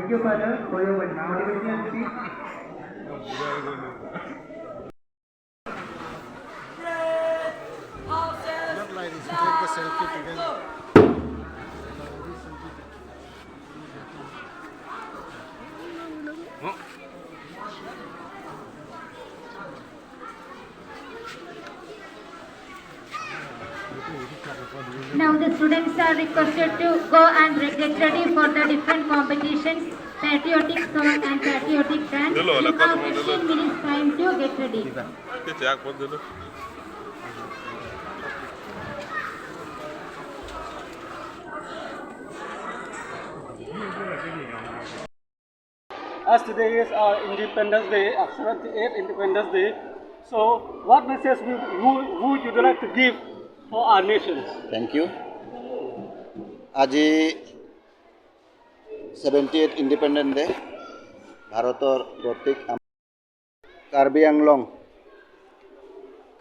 Thank you, Father, for your motivational speech. Not like this. Take the selfie together. Now the students are requested to go and get ready for the different competitions, patriotic song and patriotic dance. You have 15 minutes time to get ready. Jack what did? As today is our Independence Day, our 78th Independence Day, so what message would you like to give for our nations? Thank you. আজি 78 independence day, ভাৰতৰ প্ৰতীক কাৰ্বি আংলং,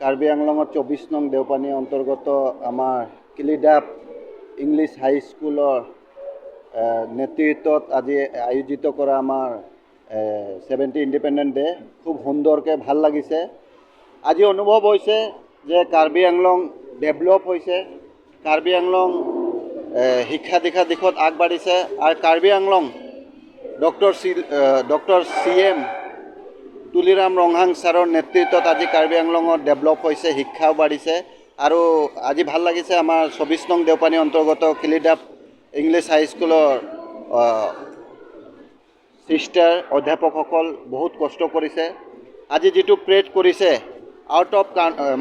কাৰ্বি আংলঙৰ 24 নং দেওপানী অন্তৰ্গত আমাৰ কিলিডাপ English হাইস্কুলৰ নেতৃত্বত আজি আয়োজিত কৰা আমাৰ 70 ইণ্ডিপেণ্ডেণ্ট ডে খুব সুন্দৰকৈ ভাল লাগিছে। আজি অনুভৱ হৈছে যে কাৰ্বি আংলং ডেভেলপ হৈছে, কাৰ্বি আংলং শিক্ষা দীক্ষা দিশত আগবাঢ়িছে আৰু Karbi Anglong doctor C M Tuliram Ronghang ছাৰৰ নেতৃত্বত আজি কাৰ্বি আংলঙত ডেভেলপ হৈছে, শিক্ষাও বাঢ়িছে আৰু আজি ভাল লাগিছে। আমাৰ 24 নং দেওপানী অন্তৰ্গত কিলিডাপ ইংলিছ হাইস্কুলৰ ছিষ্টাৰ অধ্যাপকসকল বহুত কষ্ট কৰিছে। আজি যিটো প্ৰেড কৰিছে, আউট অফ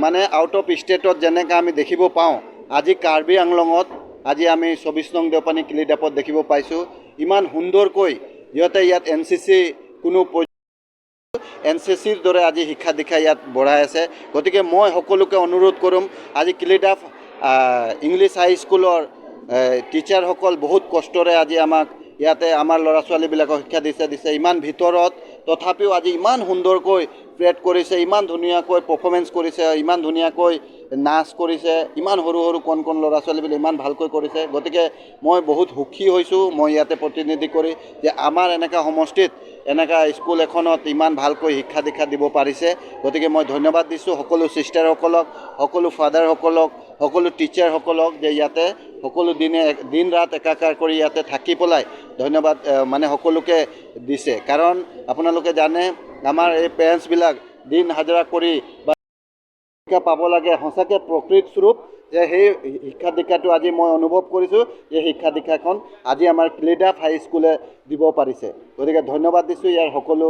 মানে আউট অফ ষ্টেটত যেনেকৈ আমি দেখিব পাওঁ, আজি কাৰ্বি আংলঙত আজি আমি 24 নং দেওপানী কিলিডাপত দেখিব পাইছোঁ। ইমান সুন্দৰকৈ সিহঁতে ইয়াত এনচিচি কোনো এনচিচিৰ দৰে আজি শিক্ষা দীক্ষা ইয়াত বঢ়াই আছে। গতিকে মই সকলোকে অনুৰোধ কৰিম, আজি কিলিডাপ ইংলিছ হাইস্কুলৰ টিচাৰসকল বহুত কষ্টৰে আজি আমাক ইয়াতে আমাৰ ল'ৰা ছোৱালীবিলাকক শিক্ষা দিছে ইমান ভিতৰত, তথাপিও আজি ইমান সুন্দৰকৈ প্ৰেড কৰিছে, ইমান ধুনীয়াকৈ পাৰফৰ্মেঞ্চ কৰিছে, ইমান ধুনীয়াকৈ নাচ কৰিছে, ইমান সৰু সৰু কণ কণ ল'ৰা ছোৱালীবিলাক ইমান ভালকৈ কৰিছে। গতিকে মই বহুত সুখী হৈছোঁ মই ইয়াতে প্ৰতিনিধি কৰি যে আমাৰ এনেকুৱা সমষ্টিত এনেকুৱা স্কুল এখনত ইমান ভালকৈ শিক্ষা দীক্ষা দিব পাৰিছে। গতিকে মই ধন্যবাদ দিছোঁ সকলো ছিষ্টাৰসকলক, সকলো ফাদাৰসকলক, সকলো টিচাৰসকলক যে ইয়াতে সকলো দিনে দিন ৰাত একাকাৰ কৰি ইয়াতে থাকি পেলাই ধন্যবাদ মানে সকলোকে দিছে। কাৰণ আপোনালোকে জানে আমাৰ এই পেৰেণ্টছবিলাক দিন হাজিৰা কৰি বা শিক্ষা পাব লাগে, সঁচাকৈ প্ৰকৃত স্বৰূপ যে সেই শিক্ষা দীক্ষাটো আজি মই অনুভৱ কৰিছোঁ যে শিক্ষা দীক্ষাখন আজি আমাৰ ক্লিডাপ হাইস্কুলে দিব পাৰিছে। গতিকে ধন্যবাদ দিছোঁ ইয়াৰ সকলো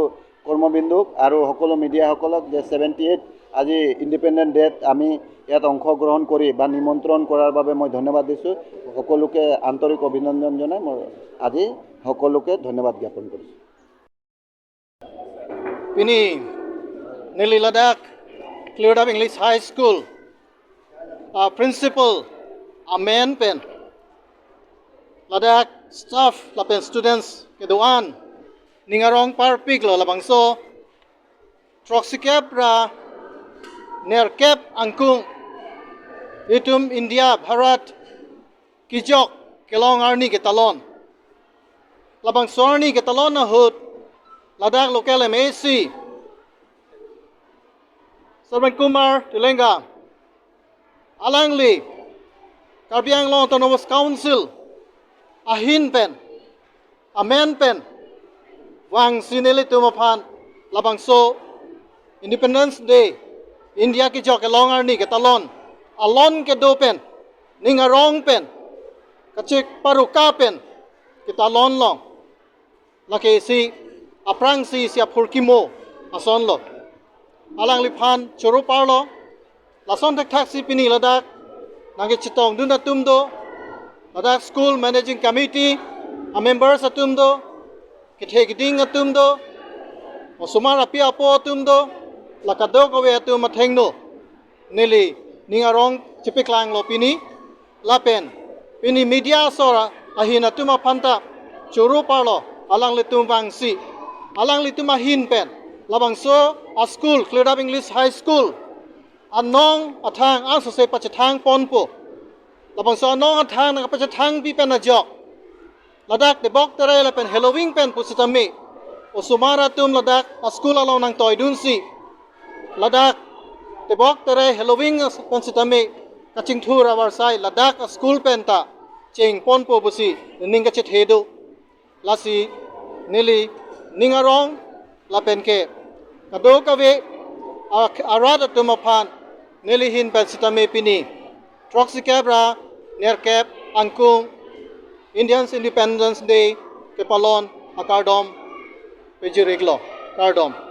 কৰ্মবিন্দুক আৰু সকলো মিডিয়াসকলক যে 78 আজি ইণ্ডিপেণ্ডেণ্ট ডেত আমি ইয়াত অংশগ্ৰহণ কৰি বা নিমন্ত্ৰণ কৰাৰ বাবে মই ধন্যবাদ দিছোঁ। সকলোকে আন্তৰিক অভিনন্দন জনাই মই আজি সকলোকে ধন্যবাদ জ্ঞাপন কৰিছোঁ। Pini Nili Ladakh Cleared Up English High School principal Amen Pen Ladakh staff lapen students keduan ningarong parpik lo labangso troxicap ra nerkep angkung itum India Bharat kijok kelong arni ke talon labangso arni ke talon na hut Ladakh local MAC Sarvan Kumar Tilenga Alangli Karbi Anglong Autonomous Council Ahin Pen Amen Pen Wang Sineli Tumapan Labangso Independence Day India ki jok long arni ke talon alon ke do pen ningarong pen kachik paruka pen ke talon long lake si aprang si sia phurkimo ason lo alang lipan choro parlo lason thak thak si pini Ladakh nange chitong dunda tumdo Ladakh School Managing Committee a members atumdo kithegding atumdo osumar api apo atumdo lakado kowe atum athengno neli ningarong chipiklang lo pini lapen pini media sora ahina tuma phanta choro parlo alang litum wangsi alang litum ahin pen labangso a school Cleared Up English High School anong athang ang so se pachthang ponpo labangso anong athang na pachthang pi pen ajok Ladakh te bok tere la pen Halloween pen pusitami osumara tum Ladakh a school along nang toy dun si Ladakh te bok tere Halloween pen sitami kaching thur awar sai Ladakh a school pen ta ching pon po busi ning ka chit hedu lasi nili ningarong la pen ke kado kave arad atum aphan nili hin pen sitami pini Troxy Cabra Nerkep Angkung Indians Independence Day ke palon akardom pejiriglo kardom.